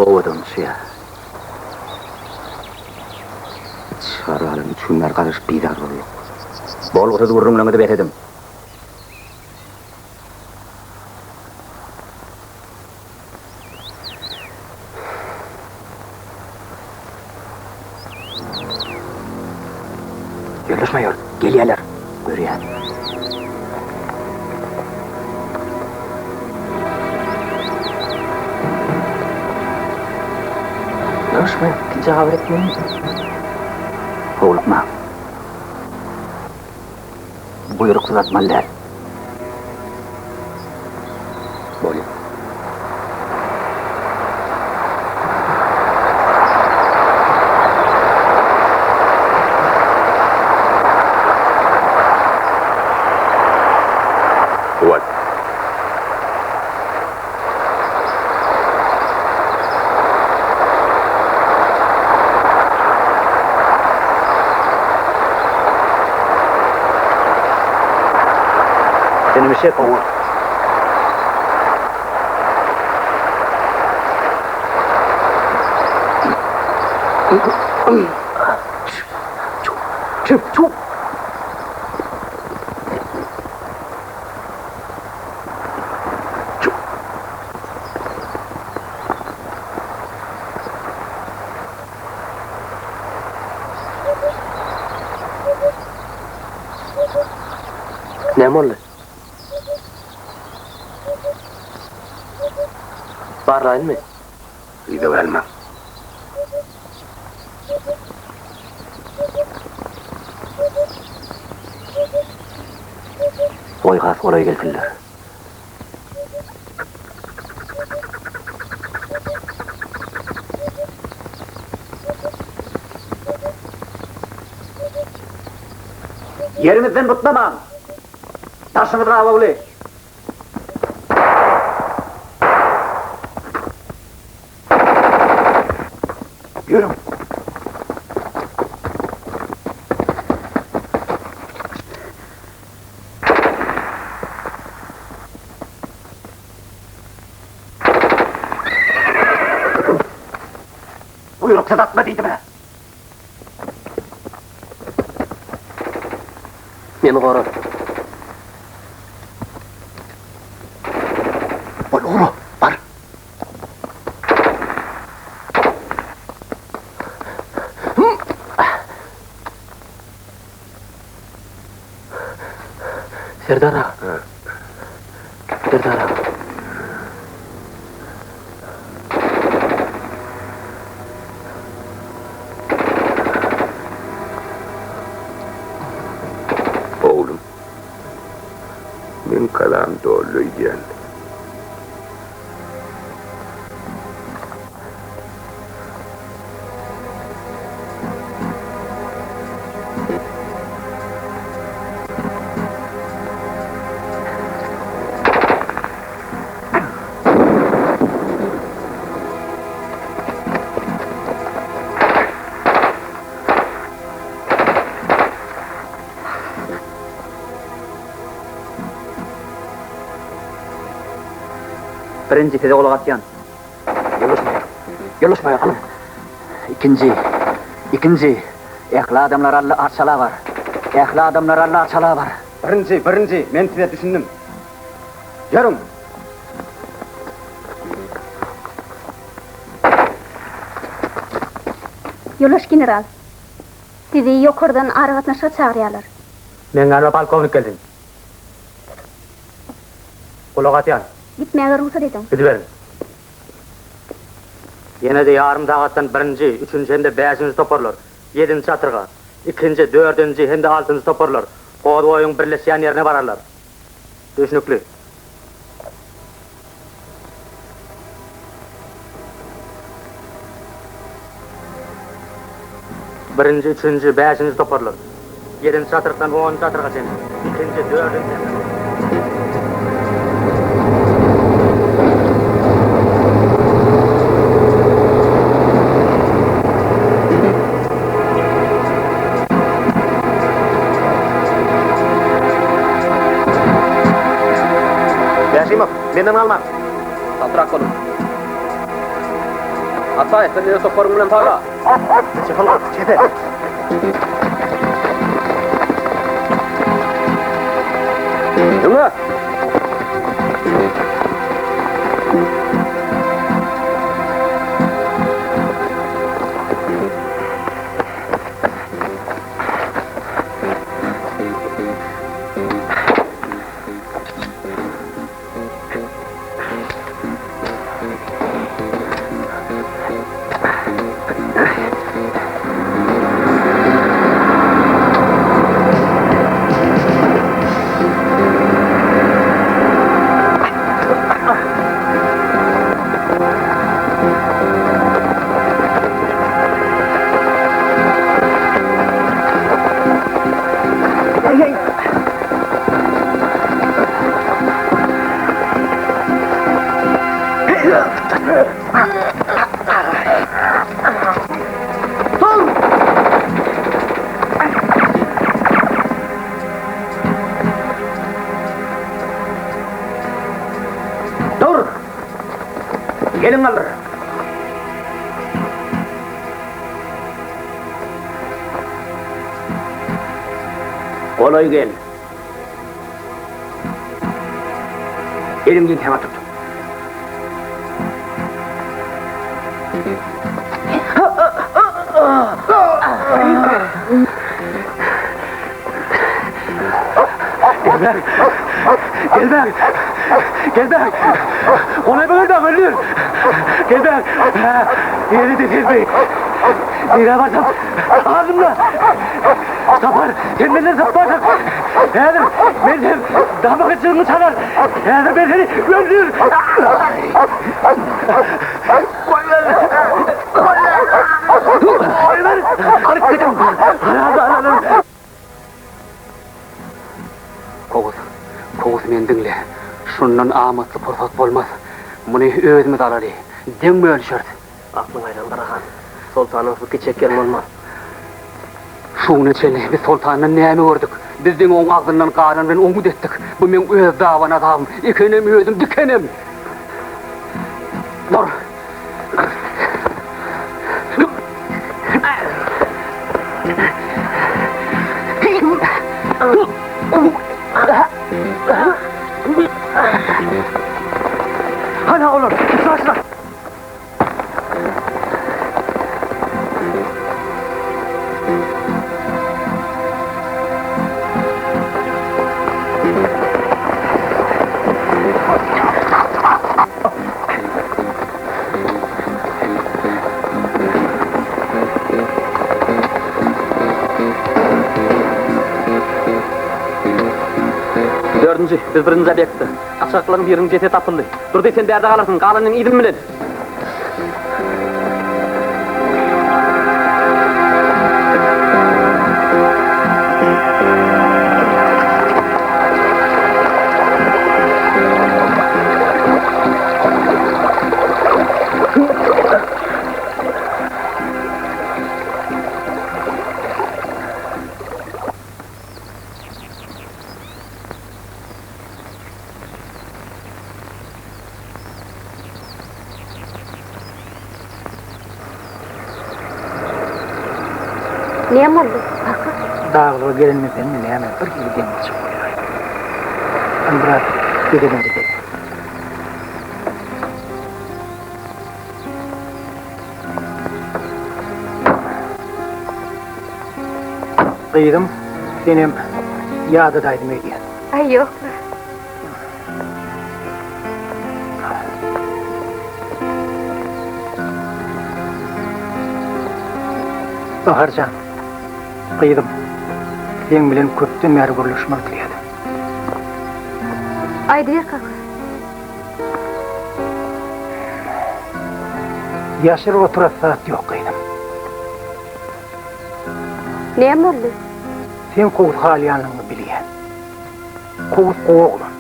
Owadan uçýar. Çarwalar üç gün bäri garaşyp bizar bolduk. Bolgusyz gürrüňleriňizi bes ediň. Ýoldaş maýor, gelýärler. Görýän. Ýoldaş maýor, ikinji habar etmelimi? Howlukmaň. Buýruksyz atmaly däl. Bolýar. Kuwwat. Inim şef oňa. Çüp, çüp. Näme boldy? Barlaýynmy? Yza galmaň. Goý has golaý gelsinler. Ýeriňizden butnamaň! Daşyňyz gabawly! Ýörüň! Buýruksyz atma diýdim-ä! Meni gora. Bol ugra, bar. Serdar aga. Serdar aga. Oglum, meň kalam doldy öýdýän. Birinji size gulak asýan. Ýoldaş maýor. Ýoldaş maýor, alyň. Ikinji. Ikinji. Ähli adamlar Alla arçala bar. Ähli adamlar Alla arçala bar. Birinji, birinji, men size düşündim. Ýörüň! Ýoldaş general, sizi ýokardan aragatnaşyga çagyrýarlar. Meň ýanyma polkownik gelsin. Gulak asýan. Gitmäge rugsat ediň. Gidiberiň. Ýene-de ýarym sagatdan birinji, üçünji hem-de bäşinji toparlar ýedinji çatyrga, ikinji, dördünji hem-de altynjy toparlar Kozwoýyň birleşýän ýerine bararlar. Düşnükli. Birinji, üçünji, bäşinji toparlar. Ýedinji çatrykdan onunjy çatryga çenli. Ikinji, dördünji hem-de. Bäşimow, menden galmaň! Çaltrak boluň! Ataý, sen öz toparyň bilen sala. Çykyl, çepe. Öňe! Dur! Gelin galdyr. Golaý gel. Elimden saňa tut. Gelbäň! Gelbäň! Gelbäň! Golaý bolanda öldür! Gelbäň! Ýeri de gelmeý. Nirä barsam, aldymda. Sapar, sen menden sapmarsyň. Häzir men hem damagy jygyňy çalar. Häzir men seni öldür. Goýber! Alyp gidiň! Kowus, Kowus meni diňle. Şundan amatly pursat bolmaz. Muny özümiz alaly. Deň bölüşeris. Aklyň aýlan Garahan. Soltanyň syky çekýän bolmaz. Şu güne çenli biz soltandan näme gördük? Biz diňe oň agzyndan galan bilen oňňut etdik. Bu meň öz daban azabym. Ekenem özüm, dikenem! Dur! Hana olar, üstaşlar! Dördünji, biz birinji obýektde. Gaçgaklaryň biriniň jesedi tapyldy. Durdy, sen bärde galarsyň, galanyny yzym bilen. Näme boldy, kaka? Daglyga gelenimizdenmi näme, bir hili deňalçak bolýar. Hany biraz gezelenç edeli. Gyzym, senem ýadadaýdym öýdýän. Aý, ýok-la. Baharjan, gyzym, seň bilen köpden bäri gürleşmek isleýärdim. Aýdyber kaka. Ýaşyryp oturas zat ýok, gyzym. Näme boldy? Seň gowy halýanlygyňy bilýän. Kowus gowy oglan.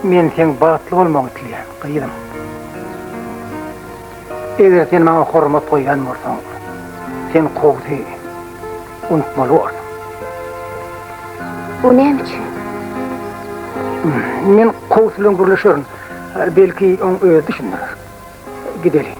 Men seň bagtly bolmagyňy isleýän, gyzym. Eger sen maňa hormat goýýan bolsaň, sen Kowusy unutmaly borsuň. O näme üçin? Men Kowus bilen gürleşerin. Belki, oň özi düşündirer. Gideli.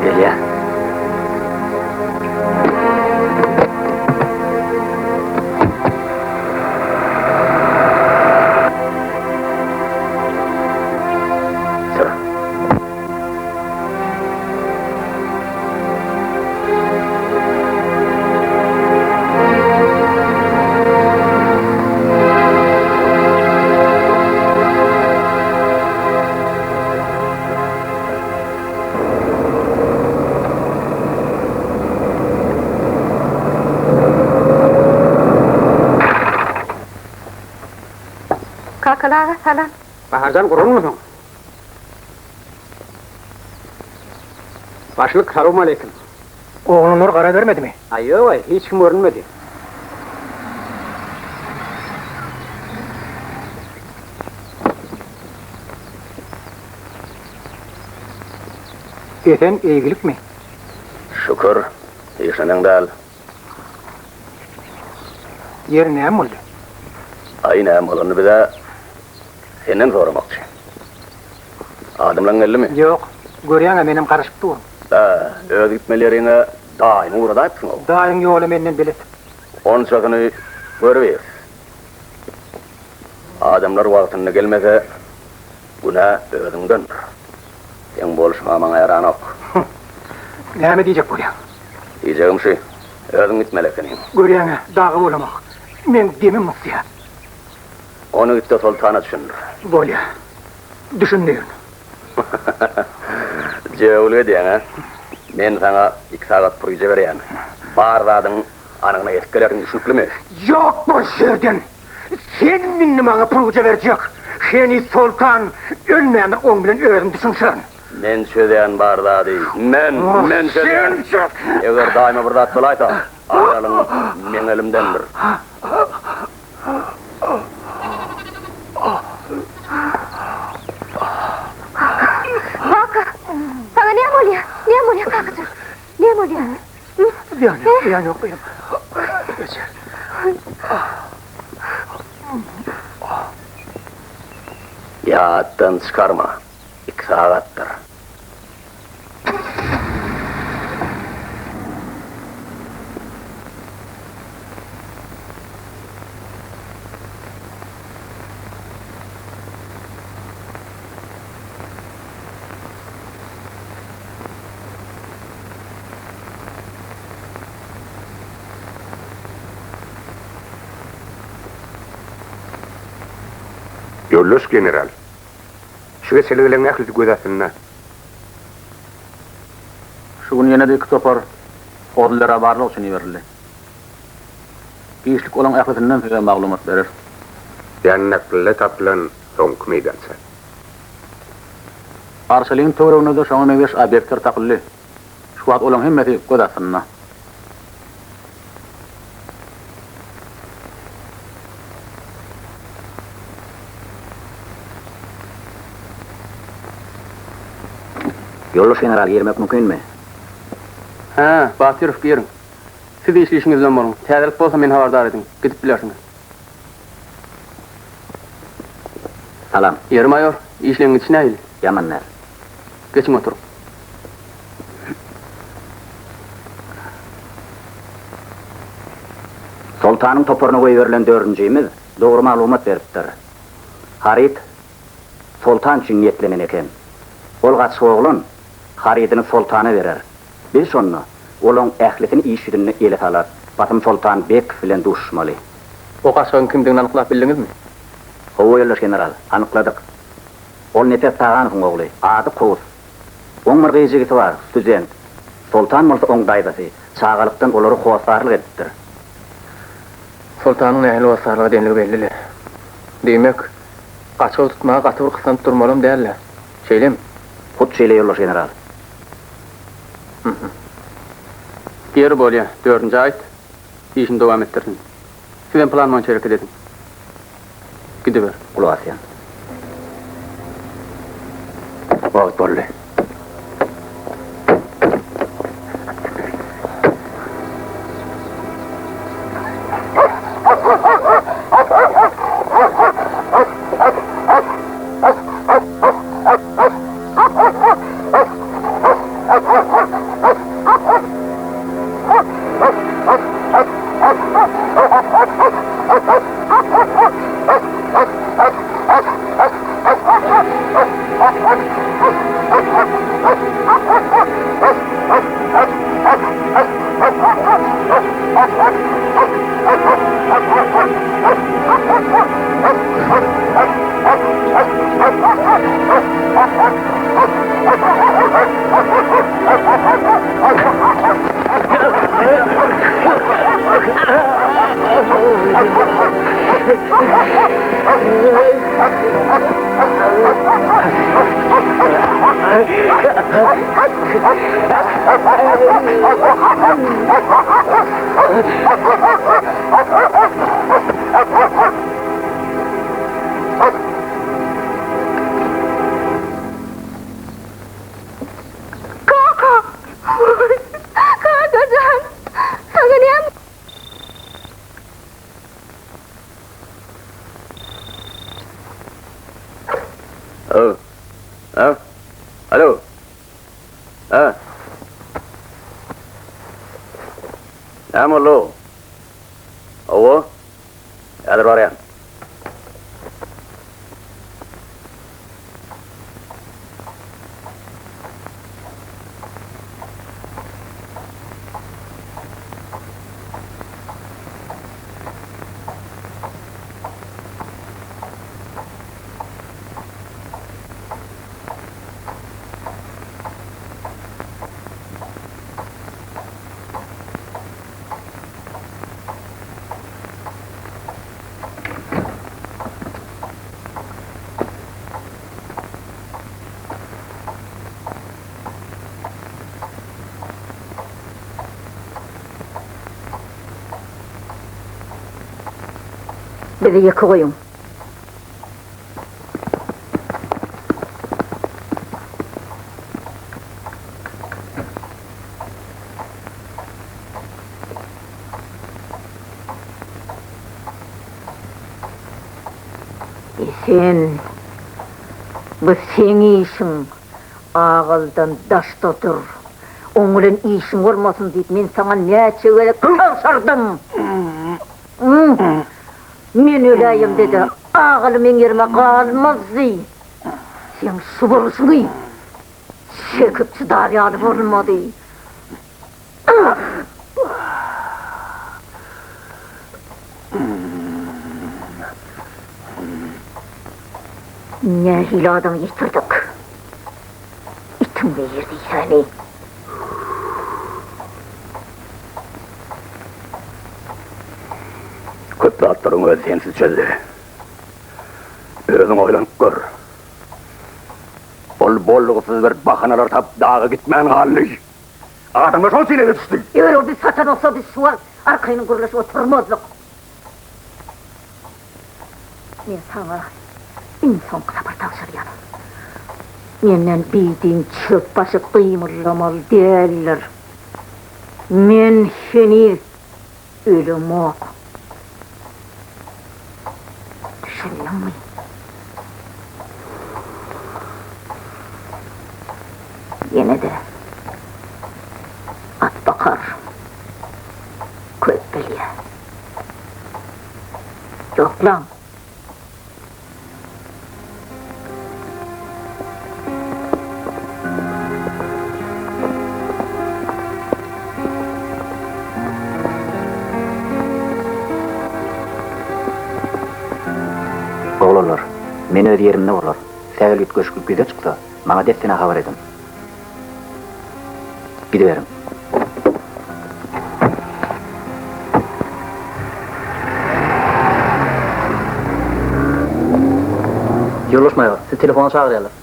Gelýär. Sür. Kakaly aga, salam. Baharjan gurgunmysyň? Başlyk, salowmaleýkim. Oglanlar gara bermedimi? Aý ýog-aý, hiç kim görünmedi. Esen eýgilikmi? Şükür, işleneň däl. Ýeri näme boldy? Aý näme bolanyny biz-ä senden soramakçy. Adamlaň geldimi? Ýok. Görýäň-ä menem garaşyp durun. Bä, öz gitmeli ýeriňe daýyňy ugradaýypsyň-ow. Daýyň ýoly menden belet. Onçasyny görübiris. Adamlar wagtynda gelmese, günä özüňdendir. Seň bolşuň-a maňa ýaranok. Näme diýjek bolýaň? Diýjegim şu, özüň gitmeli ekeniň. Görýäň-ä, dagy bolamok. Meň demim gysýar. Ony git-de Soltana düşündir. Bolýa. Düşündirin. Jögülik edýäň-ä? Men saňa iki sagat puryja berýän. Bar zadyň anygyna ýetip gelersiň, düşnüklimi? Ýok bol şu ýerden! Sen indi maňa puryja berjek. Heniz Soltan ölmändir, oň bilen özüm düşünişerin. Men çözýän bar zady. Men, men çözýän. Sen çöz! Eger daýyma bir zat bolaýsa, ajalyň meň elimdendir. Kaka, saňa näme bolýar? Näme bolýar, kakajan? Näme bolýar? Zyýan ýok, zyýan ýok gyzym. Geçer. Ýatdan çykarma, iki sagatdyr. Ýoldaş general, şu geçelgeleriň ählisi göz astynda. Şu gün ýene-de iki topar Hozlera barlag üçin iberildi. Giçlik olaň ählisinden size maglumat bereris. Ýanaklyda tapylan soňky meýdança. Arçalyň töwereginde-de şoňa meňzeş obýektler tapyldy. Şu wagt olaň hemmesi göz astynda. Ýoldaş general, girmek mümkinmi? Hä, Batyrow, giriň. Siz işli işiňiz bilen boluň. Täzelik bolsa meni habardar ediň. Gidip bilersiňiz. Salam. Ýeri maýor, işleň gidişi nähili? Ýaman däl. Geçiň oturyň. Soltanyň toparyna goýberilen dördünjimiz dogry maglumat beripdir. Haryt Soltan üçin niýetlenen eken. Ol gaçgy oglan harydyny Soltana berer. Biz şonda olaň ählisini iş ýüzünde ele salarys. Basym Soltan Bekow bilen duşuşmaly. O gaçgagyň kimdigini anyklap bildiňizmi? Hawa, ýoldaş general, anykladyk. Ol Nepes Taganowyň ogly. Ady Kowus. Oň bir gyz jigisi bar, student. Soltan bolsa oň daýzasy. Çagalykdan olara hossarlyk edipdir. Soltanyň nähili hossarlyk edenligi belli-le. Diýmek, gaçgagy tutmaga gaty bir gyssanyp durmalam däl-dä. Şeýlemi? Hut şeýle, ýoldaş general. Hü-hü. Ýeri bolýa, dördünji aýt. Işini dowam etdirsin. Sizem plan boýunça hereket ediň. Gidiber. Gulak asýan. Wagt boldy. Kaka! Kaka jan! Saňa näme? Alo. Ha? Alo. Ha? Näme boldy? Hawa. Häzir barýan. Bizi ýeke goýuň. Esen, bu seň işiň, agaldan daşda dur. Oň bilen işiň bolmasyn diýip, men saňa näçe gezek tabşyrdym. Men öläýemde-de, agaly meň ýerime galmazdy. Seň şu boluşyňy çekip çydar ýaly bolmady. Nähili adamy ýitirdik? Itiň biri diýsäni. Köp zatlaryň özi sensiz çözdi. Özüň oýlanyp gör. Ol bolgusyz bir bahanalar tapyp daga gitmän galdy. Adamlar şol çilege düşdi. Eger ol bizi satan bolsa biz şu wagt arkaýyn gürleşip oturmazdyk. Men saňa iň soňky sapar tabşyrýan. Menden bidin çöp başy gymyldamaly däldir. Men heniz ölemok. Düşündiňmi? Ýene-de atbakar köp bilýär. Ýoklaň! Oglanlar, men öz ýerimde bolar. Sähel üýtgeşiklik ýüze çyksa, maňa dessine habar ediň. Gidiberiň. Ýoldaş maýor, sizi telefona çagyrýarlar.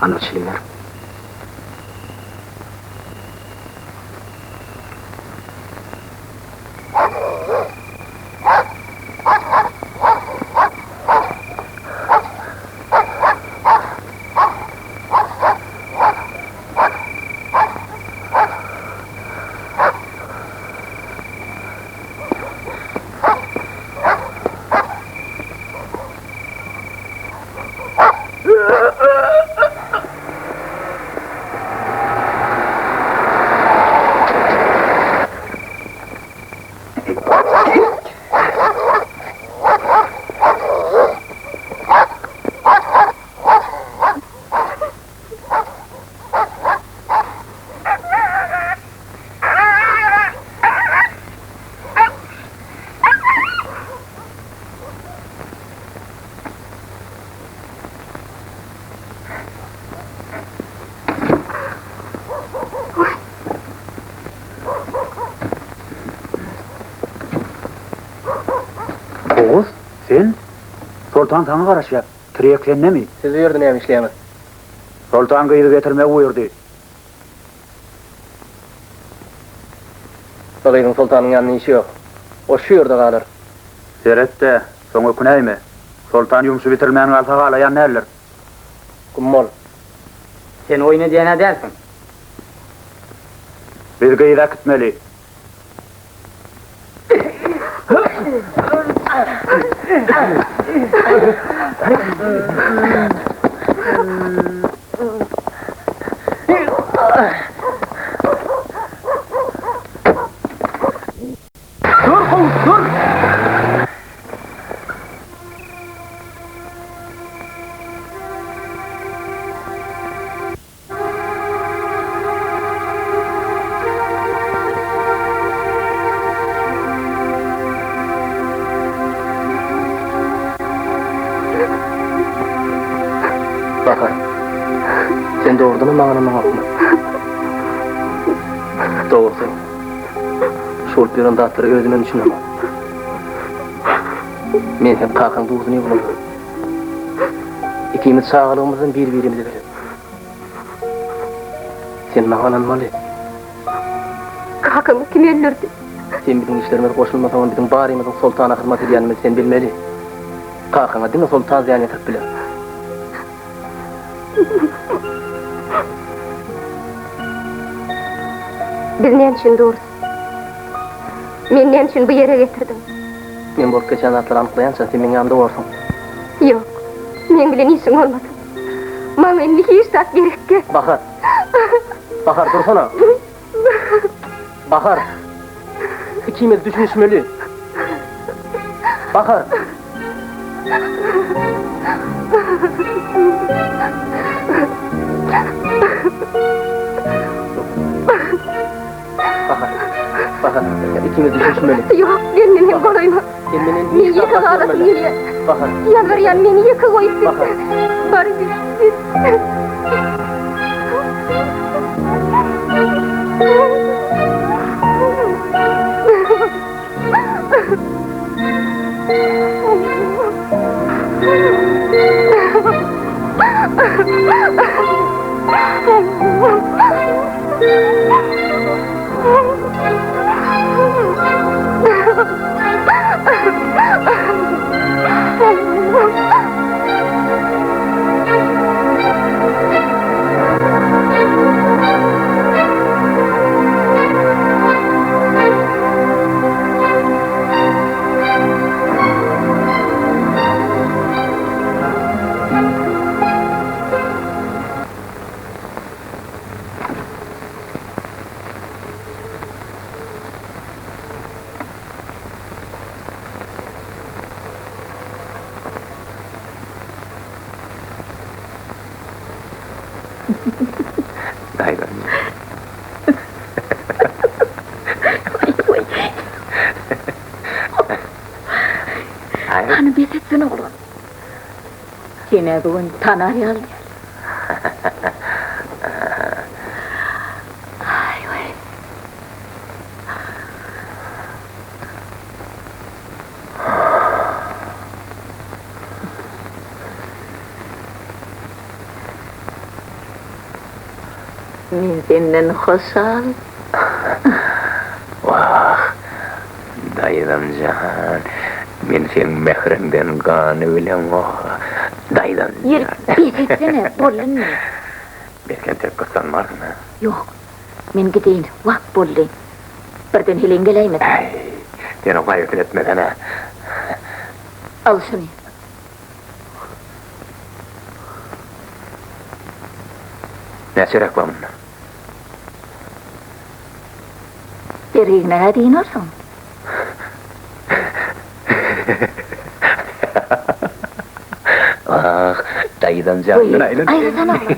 Hany bir çilim ber. Oguz, sen? Soltan saňa garaşýar. Tirýek sendemi? Siz bu ýerde näme işleýäňiz? Soltan gyzy getirmegi buýurdy. Bu gyzyň soltanyň ýanynda işi ýok. O şu ýerde galar. Seret-de, soň ökünäýme. Soltan ýumşy bitirmän galsa halaýan däldir. Güm bol. Sen oýun edýän-ä dälsiň. Biz gyzy äkitmeli. Dur, Kowus, dur! Bahar, sen dogrudanam maňa ynanaňokmy? Dogrusy, şu bolup ýören zatlara özümem düşünemok. Men hem kakaň duzuny bulamok. Ikimiz çagalygymyzdan bir-birimize belet. Sen maňa ynanmaly. Kakamy kim öldürdi? Sen biziň işlerimize goşulmasaňam biziň barymyzyň Soltana hyzmat edýänimizi sen bilmeli. Kakaňa diňe Soltan zyýan ýetirip biler. Biz näme üçin durus? Meni näme üçin bu ýere getirdiň? Men bolup geçen zatlary anyklaýança sen meň ýanymda borsuň. Ýok, meň bilen işiň bolmasyn. Maňa indi hiç zat gerek däl. Bahar. Bahar, dursana. Bahar. Ikimiz düşünişmeli. Bahar. Bahar. Bahar. Ikimiz düşünişmeli. Ýok, menden hem golaýma. Sen menden Men hiç ýeke zat galasym görmeli. gelýär. Bahar. Ýalbarýan meni ýeke goýup gitme. Bahar. Bar git, git. Hany bes etsene oglan. Sen-ä bu gün tanar ýaly däl. Aý-waý. Men senden hoşal. Wah, daýzam jan, men seň mähriňden ganybilemok, daýzam jan. Ýeri, bes etsene, boldy indi. Belki entek gyssanmarsyň, a? Ýok, men gideýin, wagt boldy. Birden heleýiň geläýmesin. Äý, sen o gaýgysyny etmesene. Al şuny. Näçeräk bar munda? Bergiňe-hä dynarsyň. Ah, daýzam jandan aýlan. Goý, aýrylsana oglan.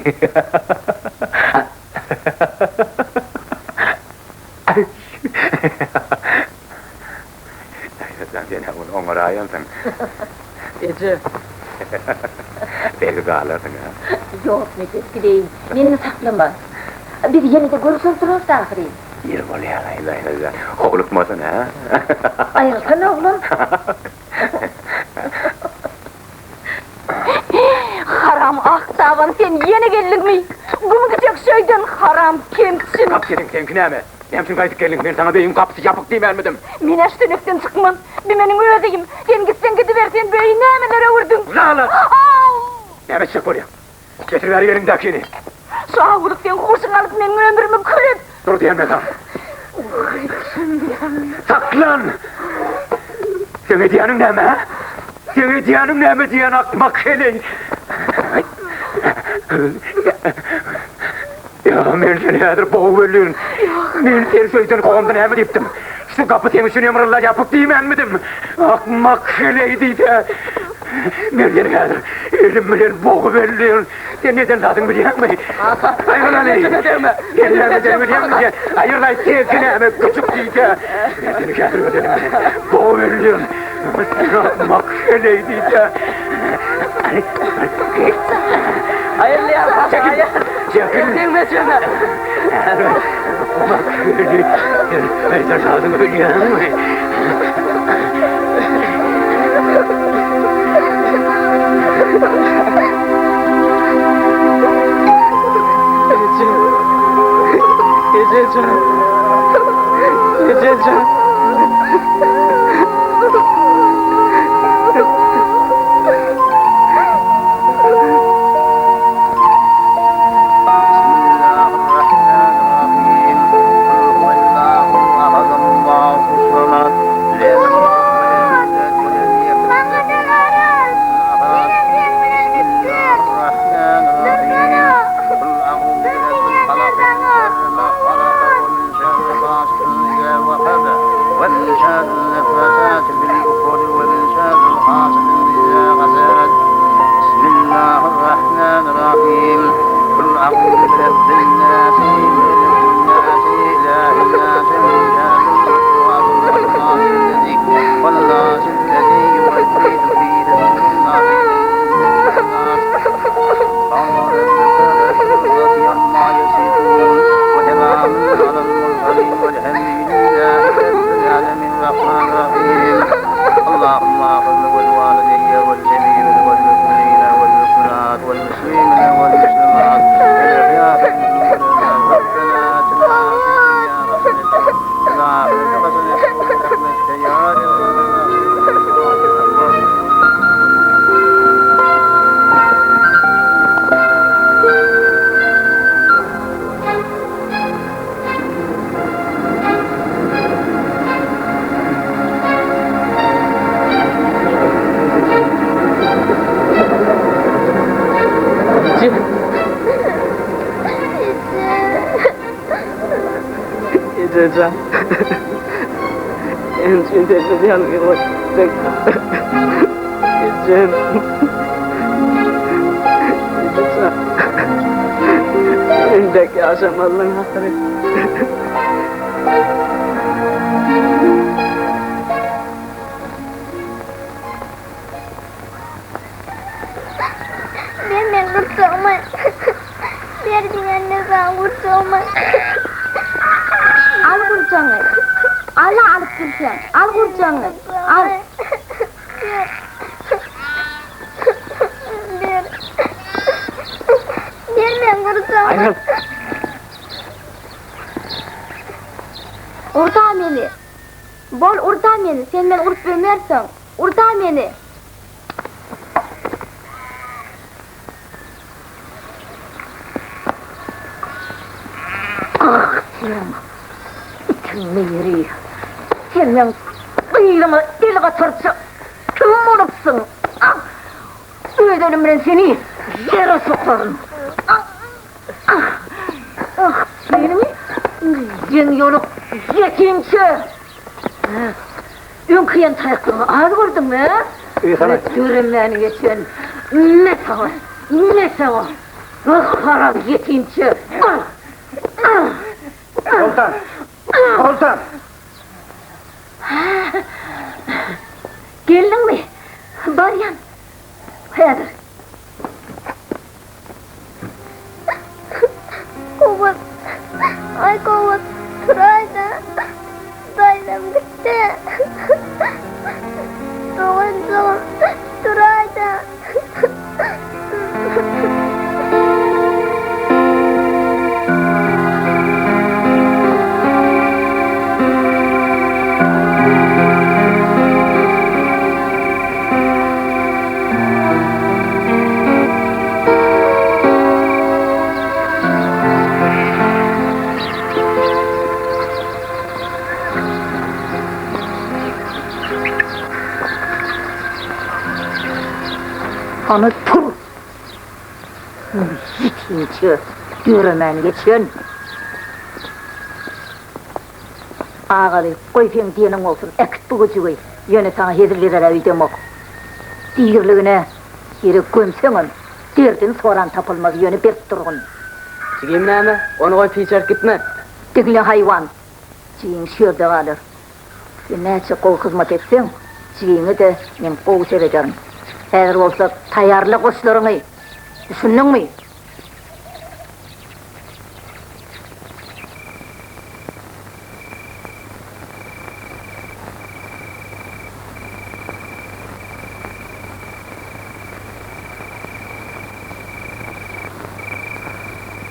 Daýza jan, sen-ä muny oňaraýansyň. Eje. Belki galarsyň-a. Ýok, Nepes, gideýin. Meni saklama. Biz ýene-de görüşer durarys ahyryn. Ýeri bolýar-aý, daýza jan. Howlukmasana. Aýrylsana, oglan. Haram Aktaban, sen ýene geldiňmi? Güm gijek şeýden, haram kemçin. Gap seniň, seňki näme? Näme üçin gaýdyp geldiň? Men saňa beýiň gapysy ýapyk diýmänmidim? Men-ä şu tünekden çykman. Bi meniň öz öýüm. Sen gitseň gidiber, sen bu öýi nämelere öwürdiň? Lala! Näme etjek bolýaň? Getir bäri eliňdäkini. Şu awulyk seň huşuňy alyp meniň ömrümi kül et. Dur diýen men saňa. Saklan! Seň edýäniň näme, hä? Seň edýäniň näme diýen akmak heleý! Ýa, men seni häzir bogup öldürin. Men seni söýden kowamda näme diýipdim? Şu gapy seň üçin emralla ýapyk diýmänmidim? Akmak heleý diýse! Men seni häzir elim bilen bogup öldürin. Sen neden zadyňy bilýäňmi? Kaka, Aýryl-aý! Ejeme degme! Sen näme edenini bilýäňmi sen? Aýryl-aý, seňki näme, güjük diýse! Men seni häzir öz elim bilen bogup öldürin. Akmak heleý diýse! Aýrylýar, kaka, Çekil! aýyr! Çekil! Degme ejeme! Akmak heleý! Sen neden zadyňy bilýäňmi? Eje! Eje jan! Eje jan! Maňa-da garaş! Menem seň bilen gitjek! Dursana! Dur diýýän men saňa! Eje jan. Näme üçin sensiz ýalňyz goýupsyň? Ejem. Eje jan. Sen dek ýaşamalyň ahyry. Ber meň gurjagymy. Ber diýende saňa gurjagymy. Al gurjagyňy. Al-a alyp bilseň. Al gurjagyňy. Al. Ber. Ber. Ber meň gurjagymy. Aýryl. Ur-da meni! Bol, ur-da meni, sen meni urup bilmersiň! Ur-da meni! Ah, sen, itiň biri! Sen meň gyzyma el gatarça kim bolupsyň? Ah! Öz elim bilen seni ýere sokaryn! Ah! Ah! Ah, seniň ýeň ýoluk ýetimçe! Öňki iýen taýaklygyňy az gördüňmi, hä? Döremmäni geçen, me saňa, me saňa! Ah, haram ýetimçe! Ah! Ah! Soltan! Soltan! Hä? Geldiňmi? Barýan. Häzir. Kowus. Aý Kowus, turaýda. Daýzam gitdi. Doganjygym, turaýda. Hany tur! Ýetinçe döremän geçen. Agaly, goý seň diýeniň bolsun, äkit bu güjügi, ýöne saňa hezil berer-ä öýdemok. Diriligine ýere gömseňem, derdini soran tapylmaz, ýöne berk durgun. Jigim näme, ony goýup hiç ýerik gitme. Diňle haýwan, jigiň şu ýerde galar. Sen näçe gowy hyzmat etseň, jigiňe-de men gowy serederin. Häzir bolsa taýýarla goşlaryňy, düşündiňmi?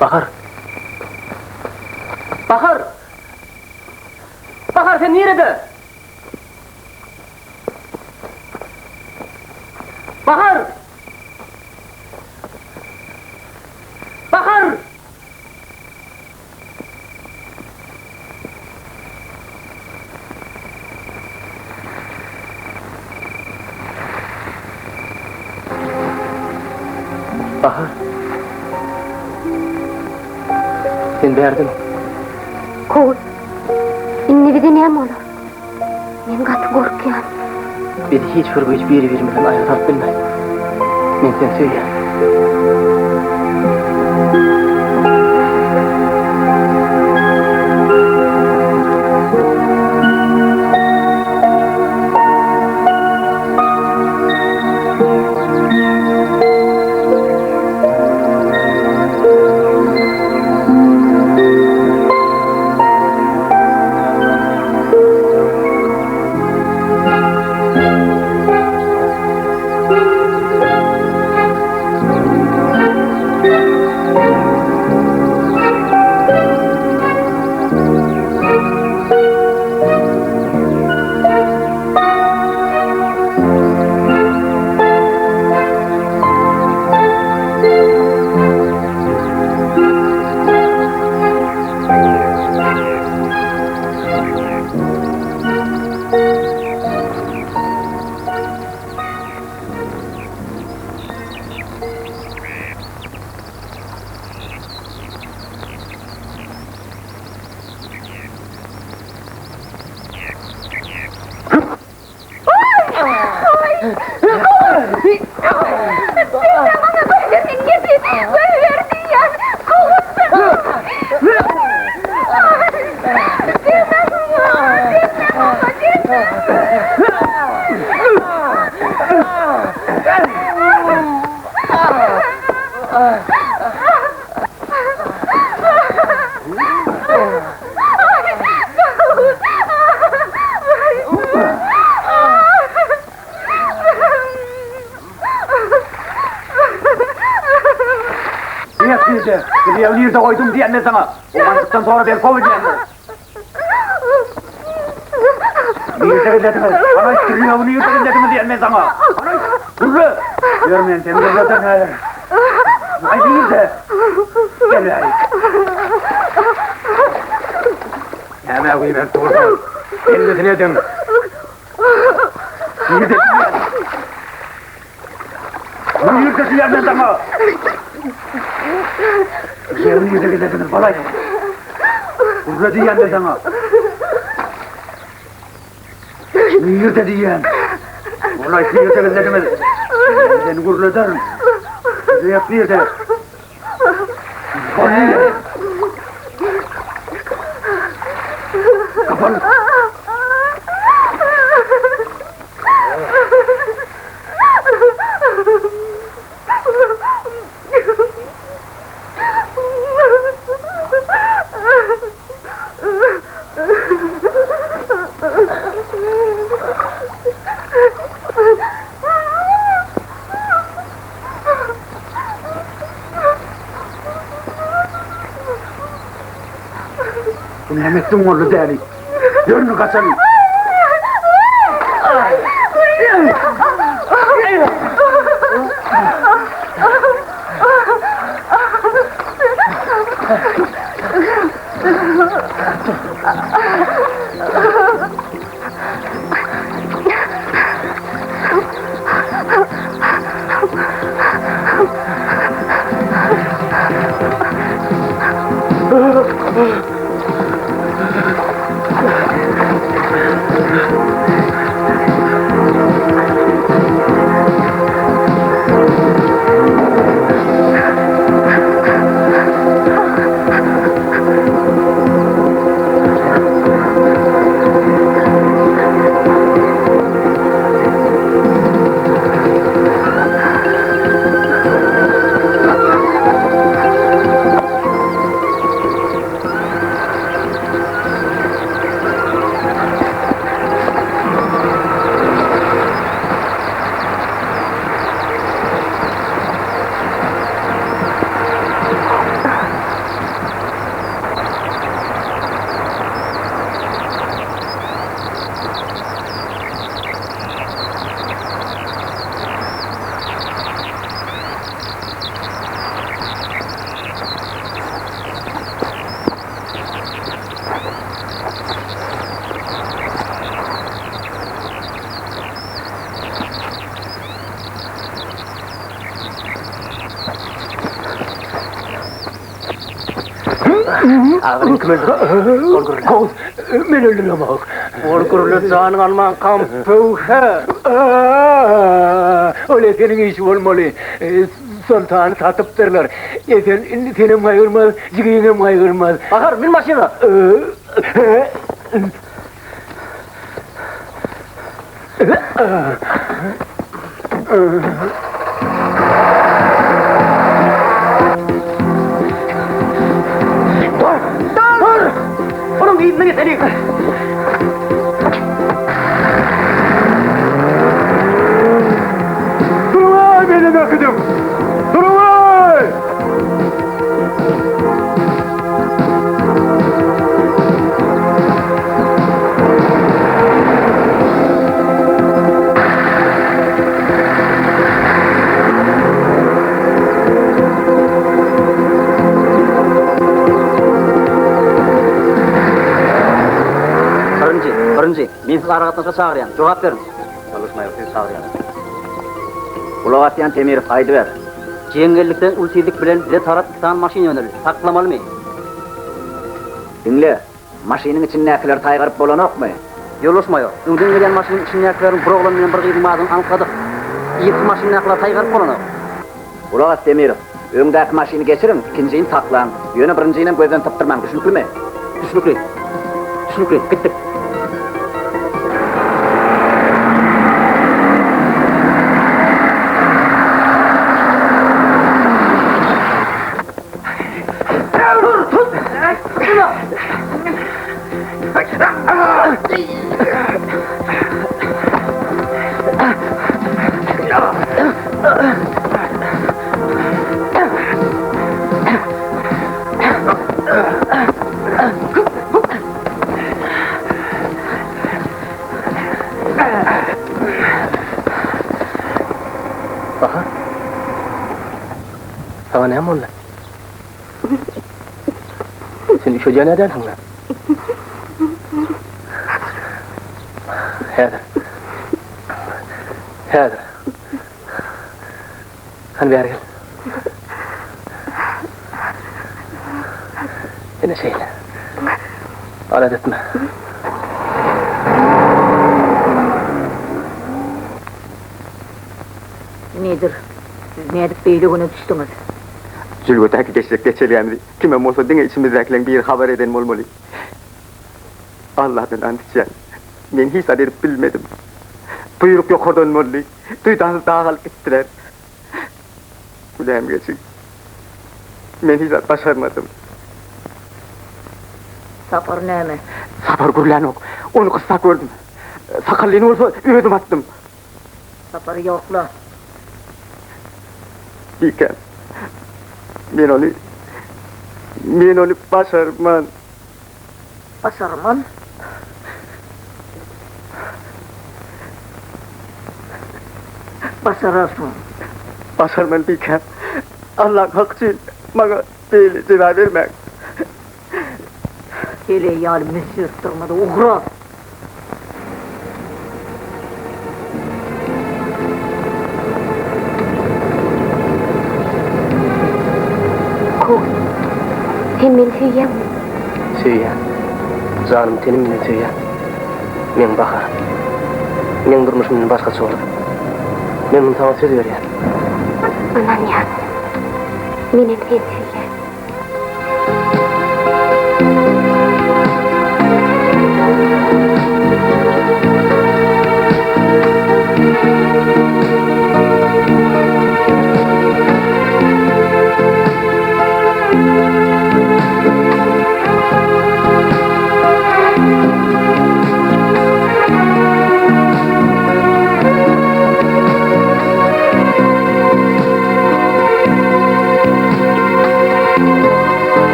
Bahar! Bahar! Bahar sen nirede? Bahar! Bahar! Bahar! Sen bärdemi? Kowus, indi bize näme bolar? Men gaty gorkýan. Bizi hiç bir güýç biri-birimizden aýra salyp bilmez. Men seni söýýän. Nirde? Nirde goýdum diýen men saňa. Owgançykdan sonra ben kowul diýendir. Nirde gizlediňiz? Hany aýt, tirýegi nirde gizlediňiz diýen men saňa. Hany aýt, gürle! Ýör men seni gürlederin häzir. Aýt nirde? Gel bärik. Nämä güýmenip dursuň? Bellisini ediň. Nirde diýýän? Nirde diýýän men saňa? Ýeri nirde gizlediňiz, bol aýt. Gürle diýýän men saňa. Nirde diýýän? Bol aýt, nirde gizlediňiz? Men seni gürlederin. Ýeri nirde? Bol nirde? Kapaly. Bu näme etdiň boldy däli? Ýörüni gaçaly. Agyryň kim öldürdi? Ol gürle. Kowus, men öldüremok. Ol gürle janyň almankam pöwhe. Ol Eseniň işi bolmaly. Soltany satypdyrlar. Esen indi senem gaýgyrmaz, jigiňem gaýgyrmaz. Bahar, mün maşyna. Dur! Dur! Onuň yzyna geçeliň. Duruň-aý, menem äkidiň! Duruň-aý! Birinji, birinji, men sizi aragatnaşyga çagyrýan, jogap beriň. Çalyşmaýyk, sizi çagyrýan. Gulak asýan Temirow, aýdyber. Jeňňellikden uly tizlik bilen bize tarap iki sany maşyn ýöneldi. Saklamalymy? Diňle, maşynyň içindäkileri saýgaryp bolanokmy? Ýoldaş maýor, öňden gelýän maşynyň içindäkileriň bir oglan bilen bir gyzyň bardygyny anykladyk. Yzky maşyndakylar saýgaryp bolanok. Gulak as, Demirow, öňdäki maşyny geçiriň, ikinjini saklaň. Ýöne birinjinem gözden sypdyrmaň, düşnüklimi? Düşnükli. Düşnükli. Gitdik. Bahar. Saňa näme boldy? Sen üşedýän dälsiň-le? Häzir. Häzir. Hany bäri gel. Ine şeýle. Alada etme. Nedir, siz nädip beýle güne düşdüňiz? Jülgedäki geçjek geçelgämizi kimem bolsa diňe içimizdäkileň biri habar eden bolmaly. Alladan ant içýän, men hiç zat edip bilmedim. Buýruk ýokardan boldy. Duýdansyz daga alyp gitdiler. Günämi geçiň. Men hiç zat başarmadym. Sapar näme? Sapar gürlänok. Ony gyssap gördüm. Sakallyny bolsa özüm atdym. Sapary ýokla. Bikäm. Men ony, men ony başarman. Başarman? Başararsyň. Başarman bikäm. Allaň haky üçin maňa beýle jeza bermäň. Heleý ýaly müzzerip durma-da, ugra! Kowus, sen meni söýýäňmi? Söýýän. Janym tenim bilen söýýän. Meň Baharym. Meň durmuşym indi başgaça bolar. Men muny saňa söz berýän. Ynanýan. Menem seni söýýän.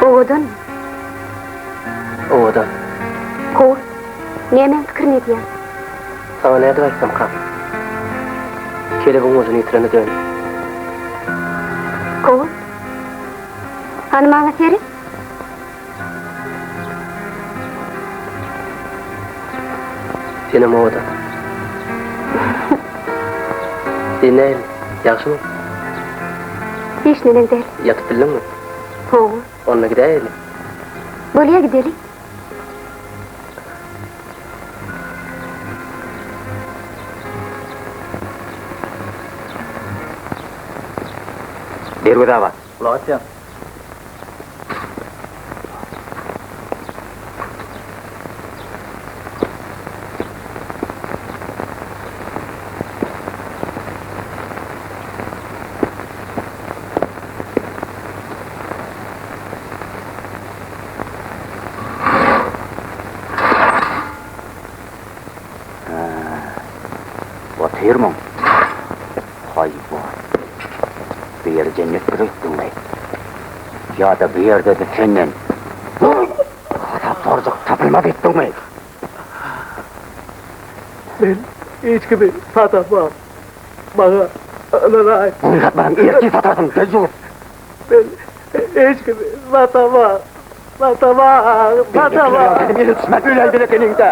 Owadanmy? Owadan. Kowus, nämäň pikirini edýäň? Saňa nädip aýtsamkam? Kelebiň ujuna ýitirene döndi. Kowus, hany maňa seret. Senem owadan. Sen nähili, ýagşymy? Hiç neneň däl. Ýatyp bildiňmi? Hawa. Onda gidäýeli. Bolýa gideli. Derweze bas. Gulak asýan. Otyrmyň? Haýwan. Bu ýeri jennet bir öýtdüňmi? Ýa-da bu ýerde-de senden hasap sorjak tapylmaz öýtdüňmi? Men hiç kimi satamam. Maňa ynanaý. Muny satmasaň, ertir satarsyň, deýýus! Men hiç kimi satamam. Satamam, satamam. Beýlekiler ýaly düşmez öläýmeli ekeniň-dä.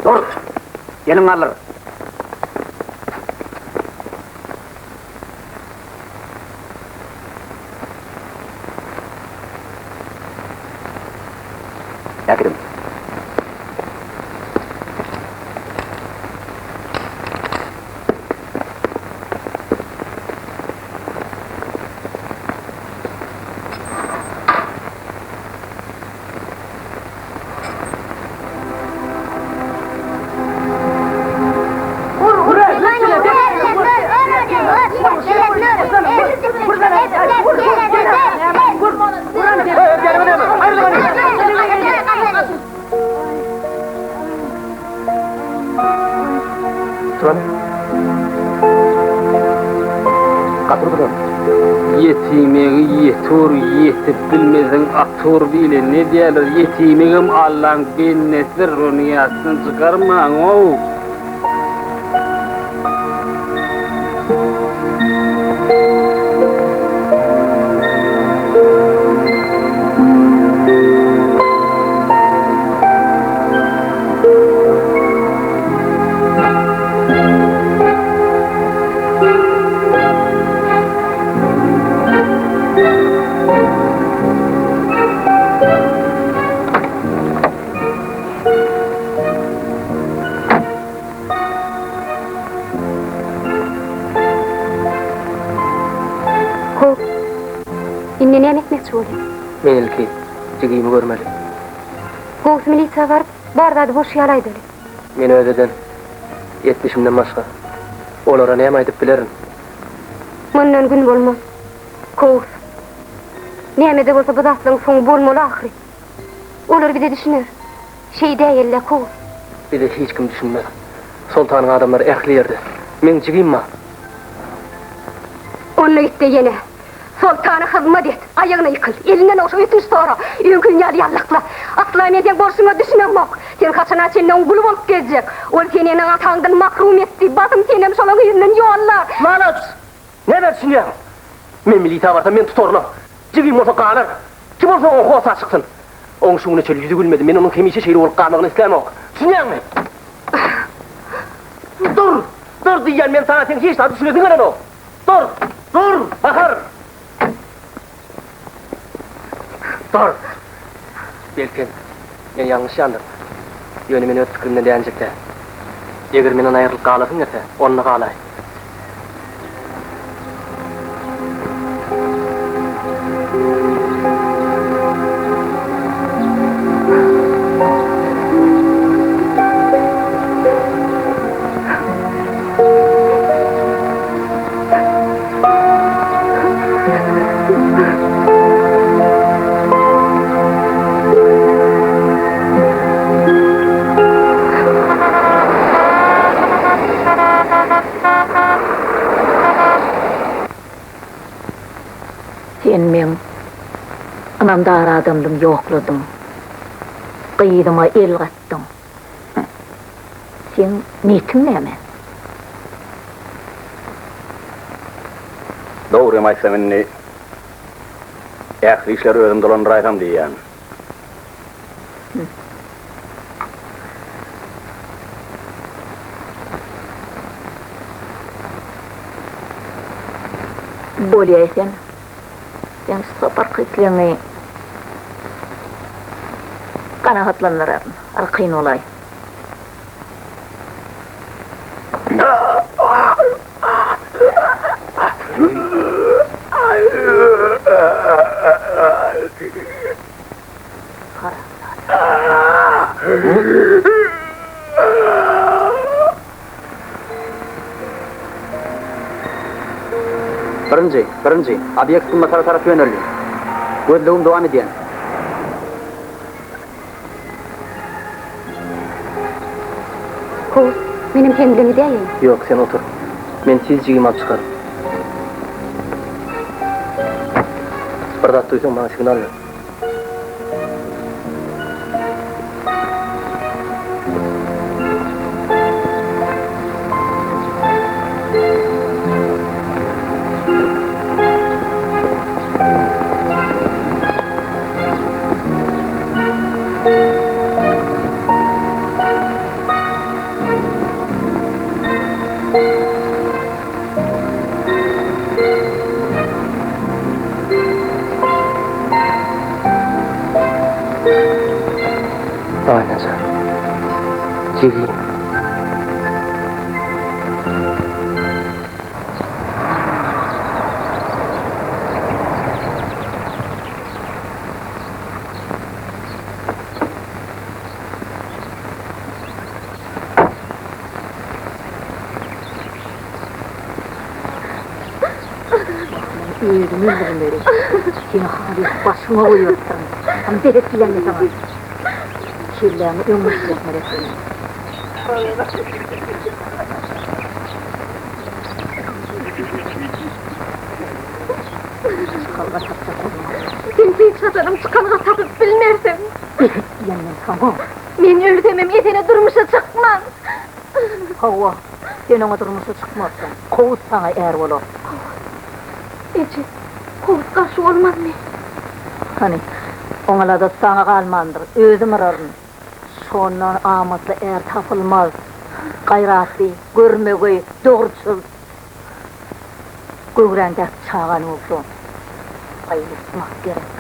Dur! Eliňi galdyr! Äkidiň. Arka durdular. Ýetimegi ýeti ur, ýetip bilmeseň aty ur diýlenini edýärler. Ýetimegem Allaň bendesidir, ony ýatdan çykarmaň-ow! Hop. Indi näme etmekçi bolýaň? Men ilki jigimi görmeli. Gowusy milisiýa baryp, bar zady bolşy ýaly aýdaly. Men öz eden etmişimden başga olara näme aýdyp bilerin? Mundan gün bolmaz. Kowus. Näme-de bolsa bu zatlaryň soňy bolmaly ahyry. Olar bize düşüner. Şeýdäýeli-le, Kowus. Bize hiç kim düşünmez. Soltanyň adamlary ähli ýerde. Meň jigim bar. Onda git-de ýene Soltana hyzmat et, aýagyna ýykyl, elinden ogşa, ötünç sora, öňküň ýaly ýallakla. Asla men seň bolşuňa düşünemok. Sen haçana çenli oň guly bolup gezjek? Ol seni eneň-ataňdan mahrum etdi, basym senem şolaň yzyndan ýollar. Nalaç! Näme düşünýäň? Men milisiýa barsam meni tutarlar. Jigim bolsa galar. Kim bolsa oňa hossar çyksyn. Oň şu güne çenli ýüzi gülmedi, men onuň hemişe şeýle bolup galmagyny islämok. Düşünýäňmi? Dur! Dur diýýän men saňa seň hiç zada düşünesiň gelenok. Dur! Dur! Bahar! Dur! Belkem, men ýalňyşýandyryn. Ýöne men öz pikirimden dänjek däl. Eger menden aýrylyp galasyň gelse, onda galaý. Sen meň ynamdar adamdym ýokladyň. Gyzyma el gatdyň. Seň niýetiň näme? Dogrymy aýtsam indi ähli işleri özüm dolandyraýsam diýýän. Bolýa sen. Seň şu saparky islegiňi kanagatlandyraryn. Arkaýyn bolaý. Birinji, birinji, obýekt günbatara tarap ýöneldi. Gözlegim dowam edýän. Kowus, menem seň bilen gidäýeýin. Ýok, sen otur. Men tiz jigimi alyp çykaryn. Bir zat duýsaň, maňa signal ber. Aýnajan. Jigim. Özümi öldürmeli. Seni halys başyňa goýberipdirin. Hany bes et diýýän men saňa. Kelläňi öňe işletmeli ekeniň. Çykalga tapjak bolma. Sen hiç haçanam çykalga tapyp bilmersiň. Beýt diýen men saňa. Men ölsemem Esene durmuşa çykman. Hawa, sen oňa durmuşa çykmarsyň. Kowus saňa är bolar. Kowus. Eje, Kowus garşy bolmazmy? Hany, oňa lada saňa galmandyr. Özüm yraryn. Şondan amatly är tapylmaz. Gaýratly, görmegeý, dogruçyl. Göwräňdäki çagany bolsa aýyrtmak gerek.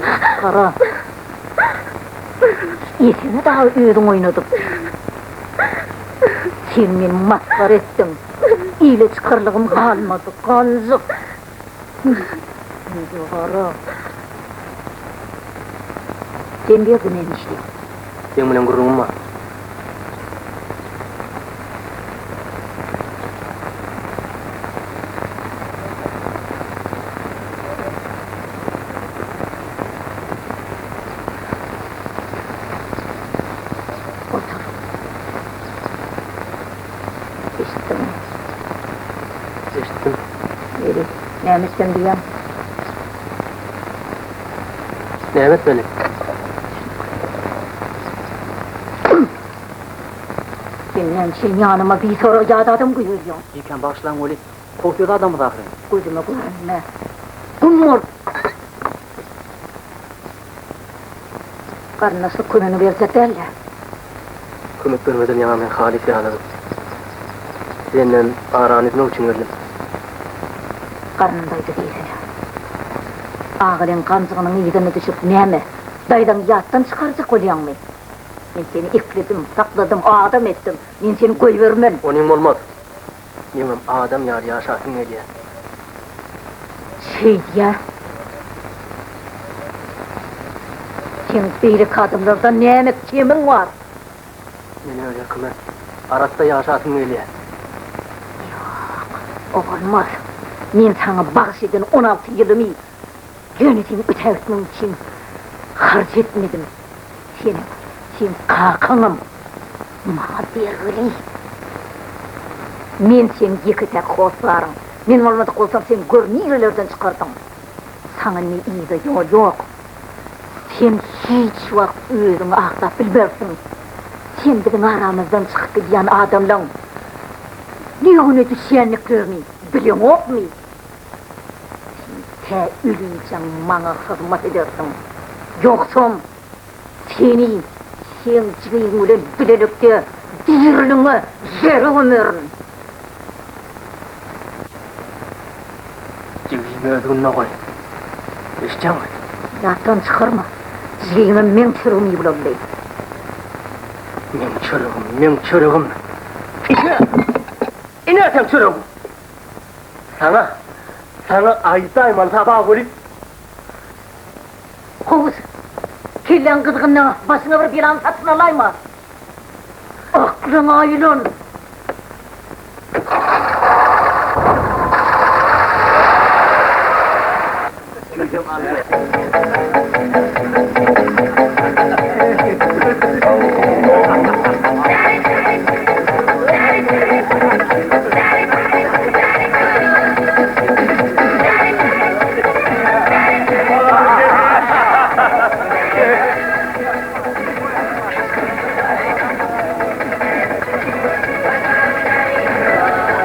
Masgara. Eseni dagy özüň oýnadyp. Sen meni masgara etdiň. Ile çykarlygym galmady, ganjyk. Indi gara. Sen bu ýerde näme işleýäň? Seň bilen gürrüňim bar. Otur. Eşitdiňmi? Eşitdim. Ýeri, näme etsem diýýäň? Näme etmeli? Sen näme üçin ýanyma bisorag ýat adam goýberýäň? Bikäm bagyşlaň weli, kowus öz adamyz ahyryn. Gözüme görünme. Gum bol! Garyndaşlyk kömegini berjek däl-dä. Kömek bermeden ýaňa men halys ýaladym. Senden arany üzmek üçin geldim. Garnym doýdy diýsene. Agylyň ganjygynyň yzyna düşüp näme, daýzaňy ýatdan çykarjak bolýaňmy? Men seni ekledim, sakladym, adam etdim. Men seni goýbermen. Onyň bolmaz. Meňem adam ýaly ýaşasym gelýär. Şeýdýä. Seň beýleki adamlardan näme kemiň bar? Men öz erkime, arassa ýaşasym gelýär. Ýok, o bolmaz. Men saňa bagyş eden 16 ýylymy ýöne seni ötägitmek üçin harç etmedim. Senem, seň kakaňam maňa bergili. Men seň ýeke-täk hossaryň. Men bolmadyk bolsam, sen gör nirelerden çykardyň. Saňa indi yza ýol ýok. Sen hiç wagt özüňi aklap bilmersiň. Sen biziň aramyzdan çykyp gidýän adamlaň ne güne düşýändiklerini bileňokmy? Sen tä ölinçäň maňa hyzmat edersiň. Ýogsam, seni seň jigiň bilen bilelikde diriliňe ýere gömerin. Jigimi öz gününe goý. Eşitýäňmi? Ýatdan çykarma, jigiňem meň çöregim iýip ulaldy. Meň çöregim, meň çöregim. Ine! Ine seň çöregiň! Saňa, saňa aýdaýmaly sabagy welin. Kowus, kelläň gyzgynda başyňa bir belany satyn alaýma. Aklyňa aýlan!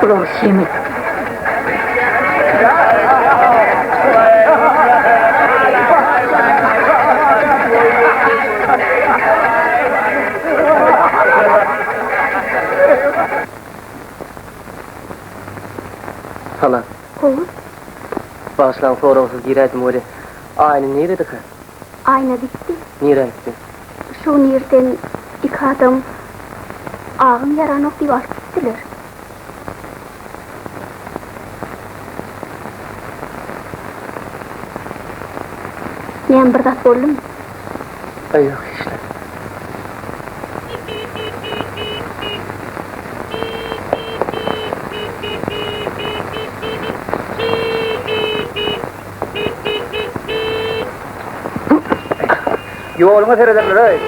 Bular seni. Salam. Kowus. Bagyşlaň soragsyz giräýdim weli. Aýna niredekä? Aýna gitdi. Nirä gitdi? Şu gün irden iki adam agym ýaranok diýip alyp gitdiler. Näme bir zat boldumy? Aý ýok hiç zat. Ýoluňa serederler-eý.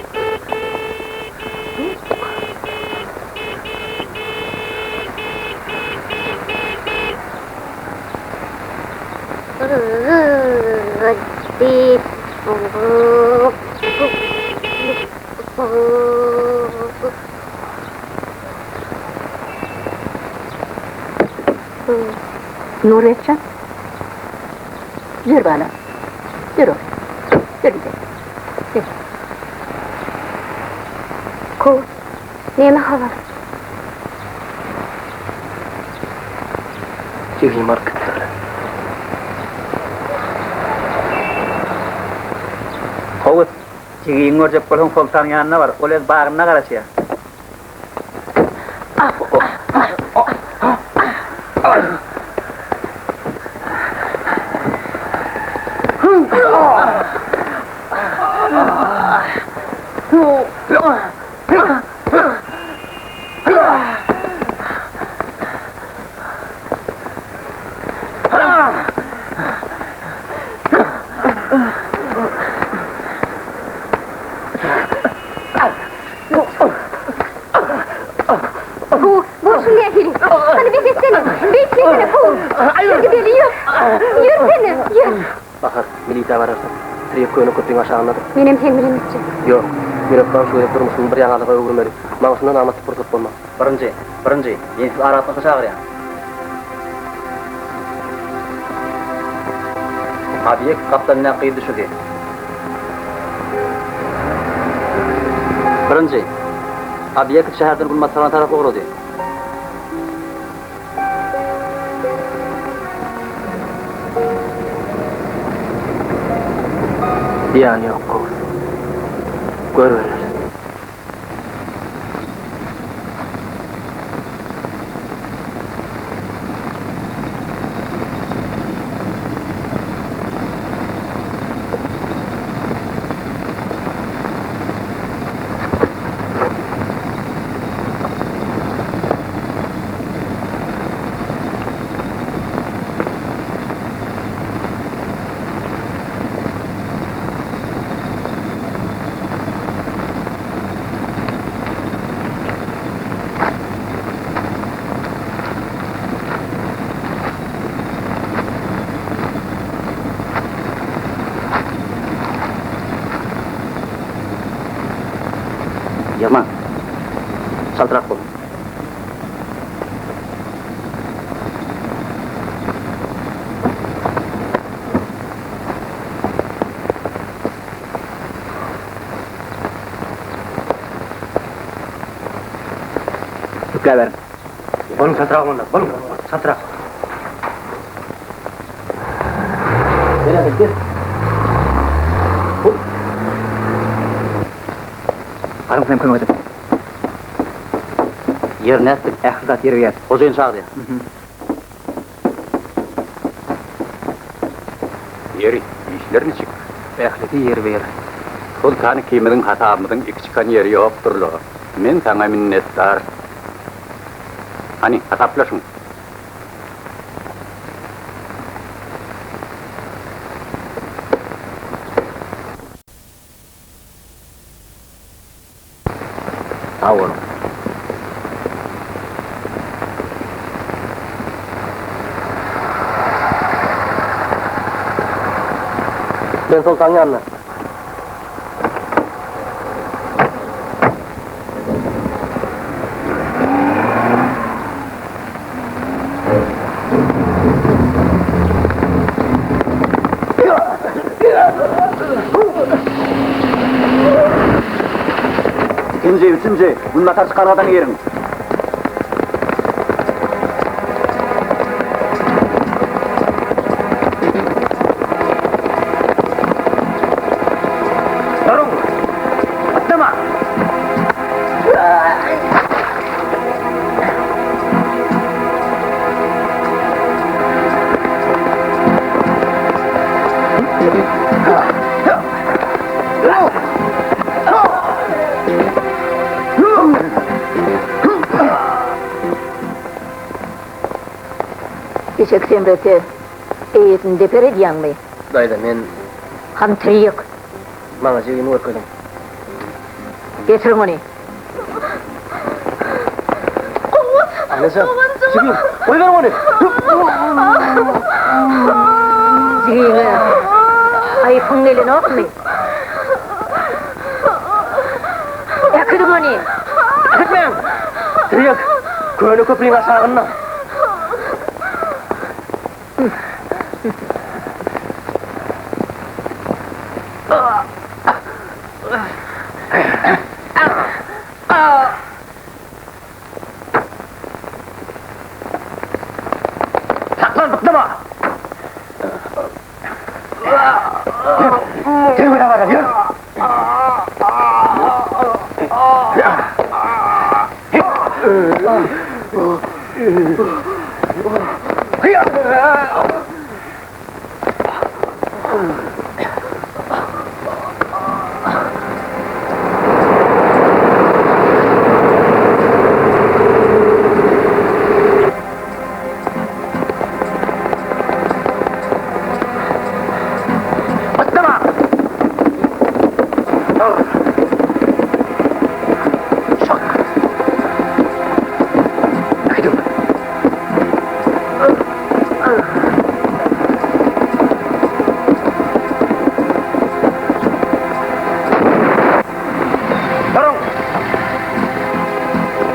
Nurbekjan, ýör balam, ýör oglum, ýör gidelim, ýör. Kowus, näme habar? Jigimi alyp gitdiler. Kowus, jigiňi görjek bolsaň soltanyň ýanyna bar, ol öz bagynda garaşýar. Kowus, bolşuň nähili? Hany bes etsene, beýtmesene, Kowus! Ýör gideli, ýör! Ýörsene, ýör! Bahar, milisiýa bararsyň. Tirýek köne köprüň aşagyndadyr. Menem seň bilen gitjek. Ýok. Men hökman şu gezek durmuşymy bir ýaňalyga öwürmeli. Maňa şundan amatly pursat bolmaz. Birinji, birinji, men sizi aragatnaşyga çagyrýan. Obýekt gapdalyndaky gyz düşürdi. Birinji. Obýekt şäherden günbataryna tarap ugrady. Zyýany ýok, gowusy. Görüberer. Ýygnaň. Çaltrak boluň. Ýükläberiň. Boluň çaltrak onda, boluň, çaltrak. Gel hadi, gel. Galyň sen kömek edip. Ýer nätdik, ähli zat ýerbe-ýer. Hojaýyn çagyrýar. Ýeri, işler niçik? Ählisi ýerbe-ýer. Soltan ikimiziň hasabymyzyň iki çykan ýeri ýokdur-la. Men saňa minnetdar. Hany, hasaplaşyň. Sag boluň. Men Soltanyň ýanyna. Ikinji, üçünji, günbatar çykalgadan giriň. Duruň! Atlama! Eşek semrese, eýesini deper edýäňmi? Daýza, men. Hany tirýek. Maňa jigimi görkeziň. Getiriň ony. Anajan, jigim, goýber ony! jigiňe haýpyň gelenokmy? Äkidiň ony! Äkitmäň! Tirýek köne köprüň aşagynda. Saklan, byklama! Ýör, ýör, ýör, ýör! Duruň!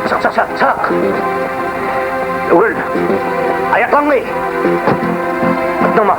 Çak, çak, çak, çak! Öwrül! Aýaklaňy! Bytnama!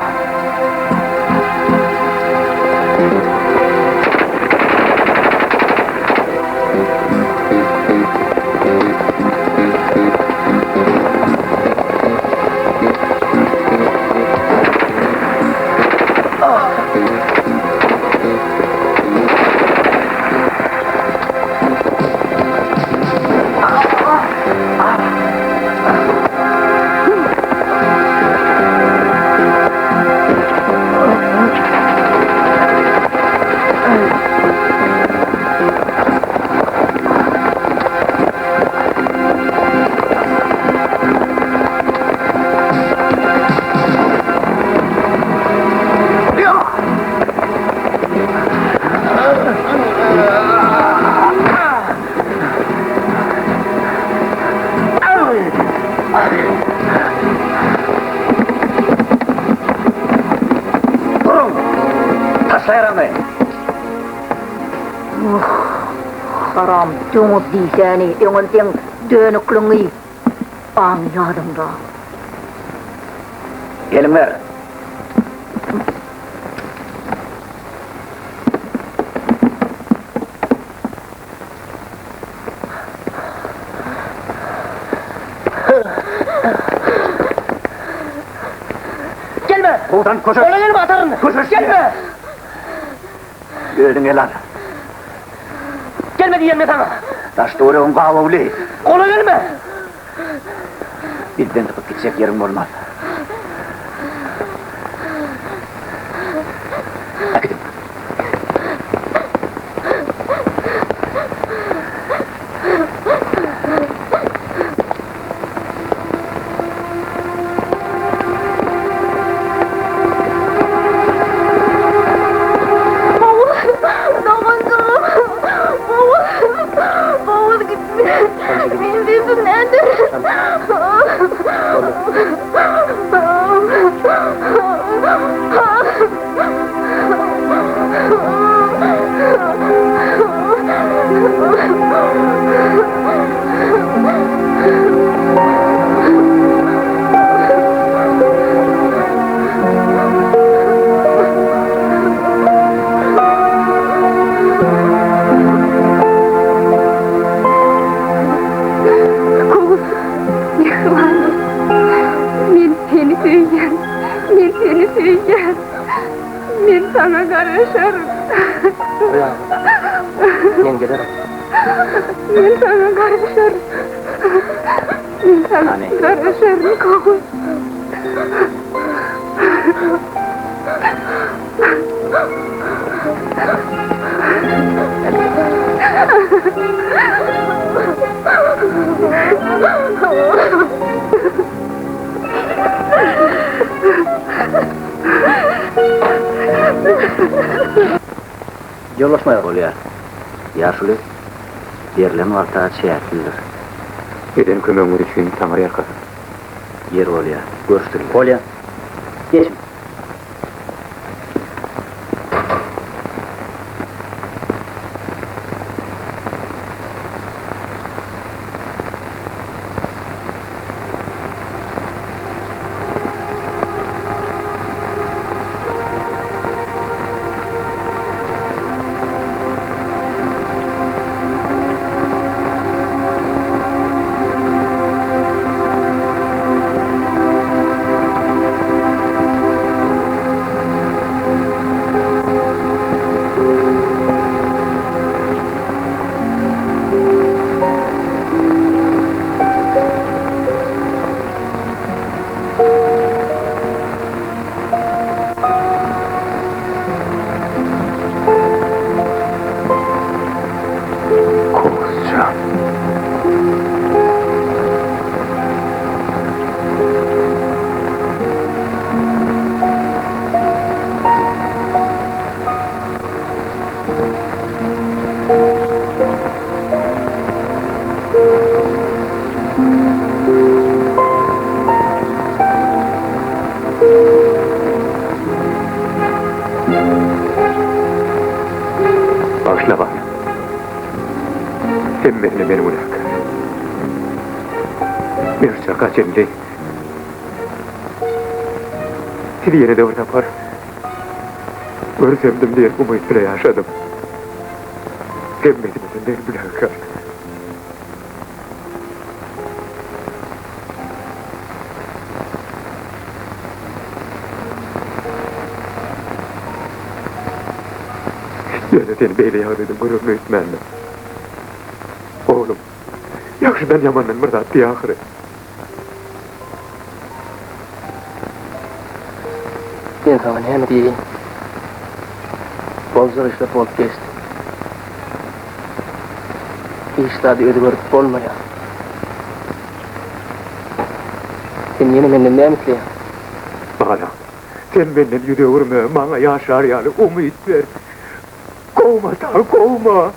Duruň! Taşla ýaragyny! Uh, haram doňuz diýsäni, öňem seň dönükligiňi aň ýadyňda. Eliňi ber! Gelme! Gowdan köşeş! Ola gelme ataryn! Köşeş! Gelme! Özüň el al. Gelme diýen men saňa! Daş-töweregiň gabawly. Gola gelme! Bizden sypyp gitjek ýeriň bolmaz. Äkidiň. Ogul, doganjygym, ogul, ogul gitme. Men sensiz näderin? Kowus, mähribanym, men seni söýýän, men seni söýýän. Men saňa garaşaryn. Goý agla. Men gelerin. Men saňa garaşaryn. Men saňa garaşaryn, Kowus. Ýollaşmaýar bolýar. Ýaşuly, berlen wagta çäklidir. Eden kömegiňiz üçin Taňryýalkasyn. Ýer bolýar. Görüşdirýär. Bolýar. Geçiň. Hemmesine men günäkär. Men şu çaka çenli sizi ýene-de bir sapar görsemdim diýen umyt bile ýaşadym. Hemmesine-de men günäkär. Ýöne seni beýle ýagdaýda görerin öýtmändim. Oglum, ýagşydan ýamandan bir zat diý ahyry. Men saňa näme diýeýin? Boljak işler bolup geçdi. Hiç zady özgerdip bolmaýar. Sen ýene menden näme isleýäň? Balam, sen menden ýüz öwürme, maňa ýaşar ýaly umyt ber. Kowma dagy, kowma!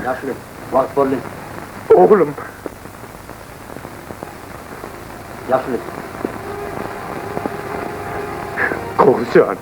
Ýaşuly, wagt boldy. Oglum! Ýaşuly. Kowus jan!